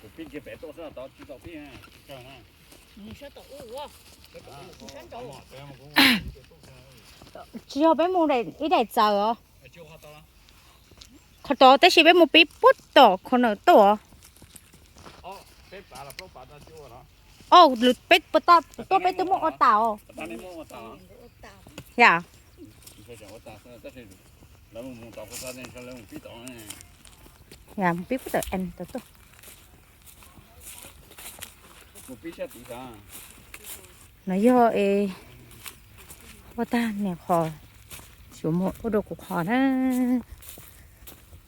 Kuv pib kiag pem tuaj xwb, tod tsis tau pib. Tsis yog peb mus ib daim txawv os. Qhov tod tab sis peb mus pib puag tom qhov no tuaj. Os, peb puag ta tuaj peb twb muaj ua tas os. Yam, yam mus pib puag tom es tod tuaj. No yog es ua tag niam qhov, tsis ua dua kuv qhov na.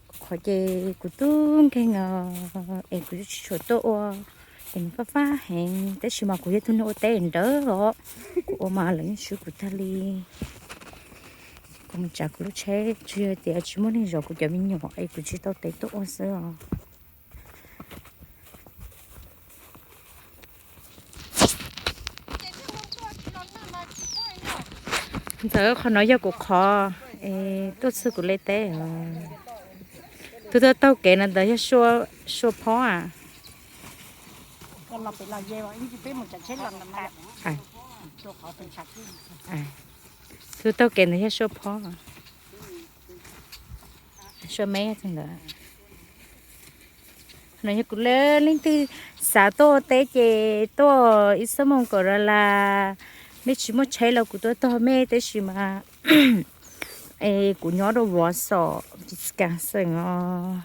Kuv qhov ces kuv tub nkeeg os, es kuv tsis tshua tuaj ua, es nws fab fab heev tab sis mas kuv yog tus neeg ua teb nrawd os, kuv ua mas lawv yeej swb kuv tag li. Kuv mus tsav kuv lub tsheb, tsuas yog tias tsis muaj neeg zov kuv cov me nyuam es kuv tsis tau tes tuaj ua xwb os. Ntxawm, qhov no yog kuv qhov, es tuaj txhwb kuv lub teb. Tus taug kev no ntawd yog Sua Phob a. Tus taug kev ntawd yog Sua Phob, Sua Meb ntawd. No yog kuv, leej twg xav tuaj ua teb ces tuaj ib xuab moos kaum dollar. Mej tsis muaj tsheb los kuv tuaj tog mej tab sis mas es kuv nyob rau Vov Xom, Wisconsin os.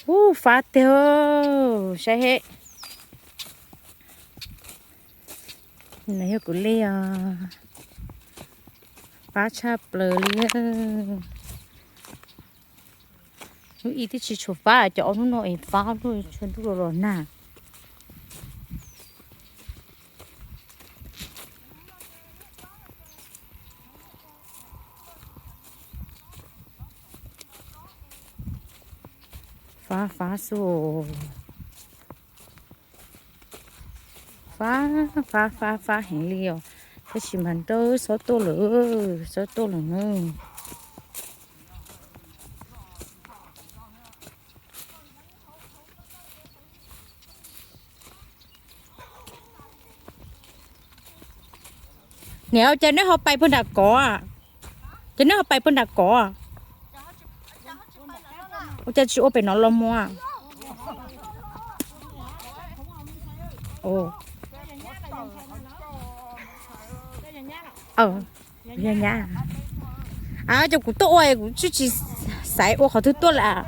Ub, fab tiag, saib he. No yog kuv li os, fab tshaj plaws li. Lub ib twb tsis tshua fab, cov ob hnub no es fab luaj, tshua ntuj los los nag. Fab fab xwb. Fab fab fab fab heev li os. Tab sis mas nrau xob tuaj lawm, xob tuaj lawm na. Niam, ua cas neb ho pais puag nram kov? Ces neb ho pais puag nram kov? Ua cas tsis ua pem no los mus? Yog nyab. Cov kuv tuaj ua kuv tsis, tsis xaiv ua qhov twg tuaj lawm.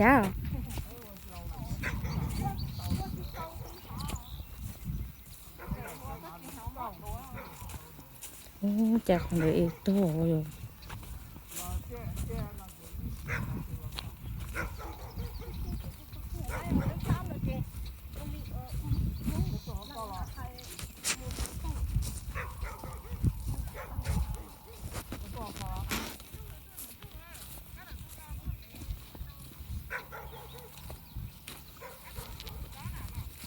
Yog. Cas qhov ntawd es tuag yog.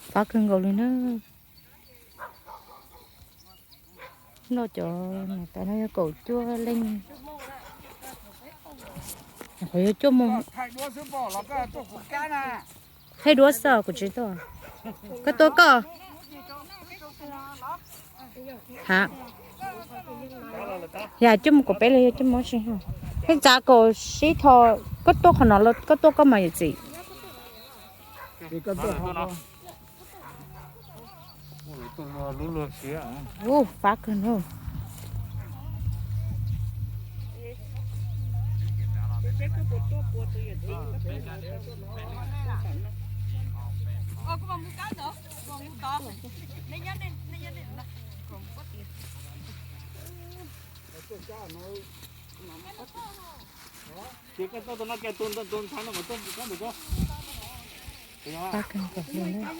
Fab kawg nkaus li na. No cov niam tais no yog kaum cuaj leej. Qhov yog cuaj moos. Thaij duab xwb, kuv tsis tuaj. Koj tuaj koj. Ha, yog cuaj moos kaum peb los yog cuaj moos si. Peb txav kaum sib tho, koj tuaj qhov no los koj tuaj koj mas yawm txiv. Ub, fab kawg na. Fab kawg nkaus li na.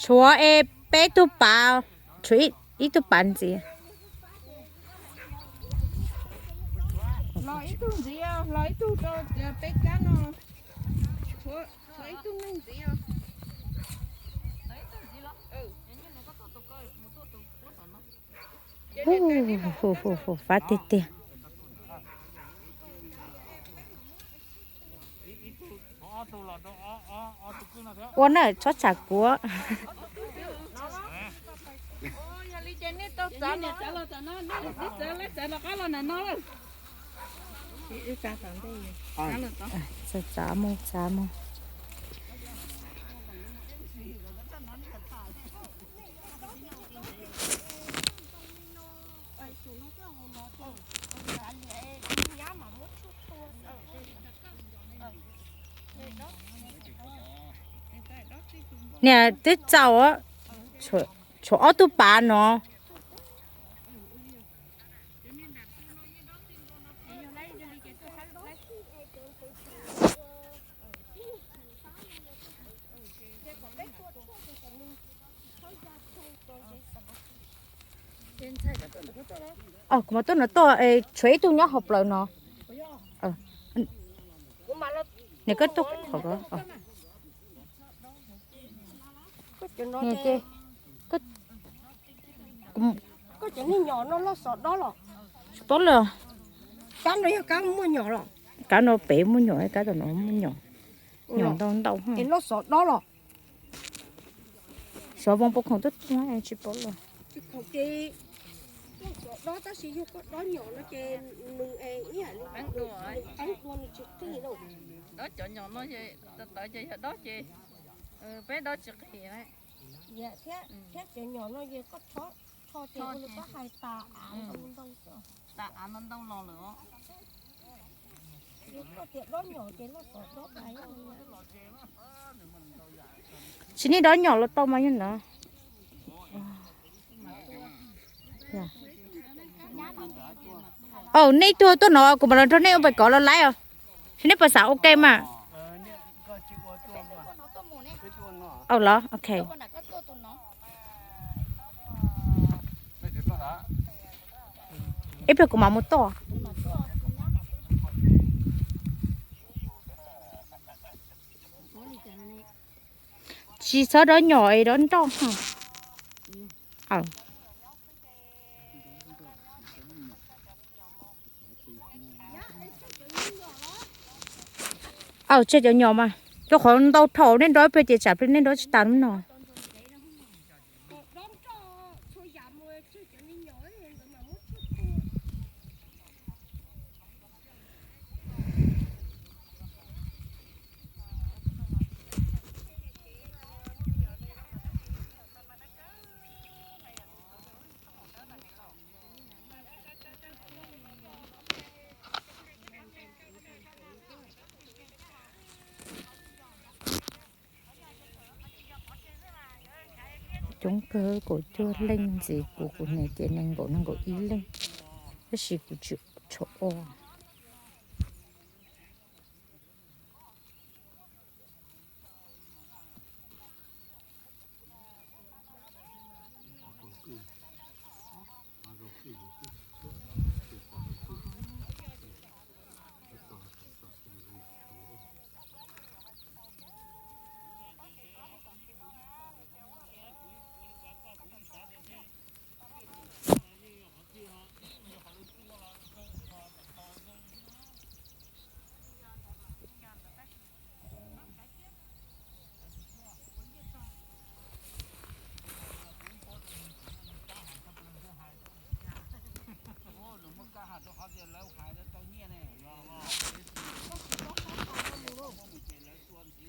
Tshuav es peb tug pav, tshuav ib tug pav ntxiv. Los ib tug ntxiv, los ib tug rau peb kab no. Tshuav ib tug neeg ntxiv. Hu, hu, hu, hu, fab tiag tiag. Ua na, txhob tsam kuv. Txav mus, txav mus. Niam twb txaus, tshuav ob tug pav no. Kuv mam tuaj no tuaj, tshuav ib tug nyob hauv plaws no. Niam koj tuaj qhov ko. Koj cov nyom no loj xov dob los? Tsis paub li. Kab no yog kab muaj nyom los? Kab no pem muaj nyom, kab tom no muaj nyom. Nyom ntau ntau. Es loj xov dob los? Xov voos puas khoom tuaj tuaj tsis paub li. Tsis khoom ces loj xov dob tab sis yog koj dob nyom no ces nws es ib yam li nws qeeb dua nws tsis qig lauj. Dob cov nyom no tawv ces yog dob ces peb dob tsis qig. Thiab cov nyom no yog koj rho ces ua li koj hais tas av ntau ntau xwb. Tas av ntau ntau los lawm os. Koj tias dob nyom ces loj xov dob tas. Tsis nej dob nyom los tau mas yog ntawd. Aw, nej tuaj tuaj no kuv mam los nrog nej ua pais kov los laib os. Tsis nej puas xav ua ke mas. Aw los, ok. Ib pliag kuv mam mus tuaj. Tsis txhob dob nyom es dob nroj. Aw, tseg cov nyom mas, rau qhov ntau dhau nej dob ib pliag ces tsam pliag nej dob tsis tas no. Coob kawg, kaum cuaj leej ntxiv kuv, kuv niam ces nees nkaum, nees nkaum ib leej, tab sis kuv tsis tshua ua.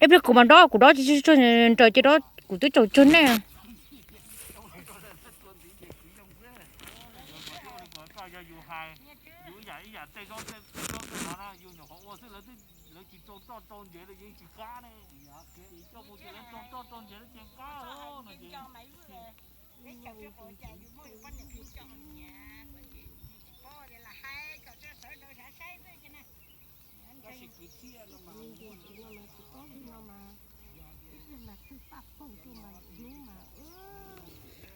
Ib pliag kuv mam dob, kuv dob tsis tsuag nraws ces dob kuv twb tsaus tsuag nej.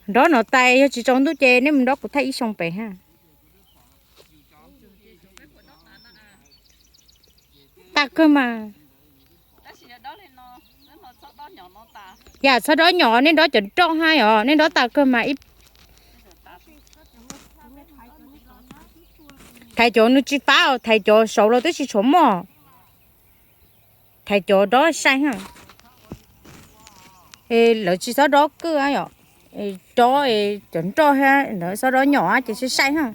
Dob no tas yog tsis tsaus ntuj ces nej mus dob kuv thaij ib xyoo pem ha. Tas kawg mas. Yam txhob dob nyom, nej dob cov nroj ha os, nej dob tas kawg mas ib Thaiv cov nws tsis fab os, thaiv cov saud los twb tsis tshua muaj. Thaiv cov dob sai ha. Lawv tsis xob dob kawg yom. Dob cov nroj thiab lawv xob dob nyom ces sai sai ha.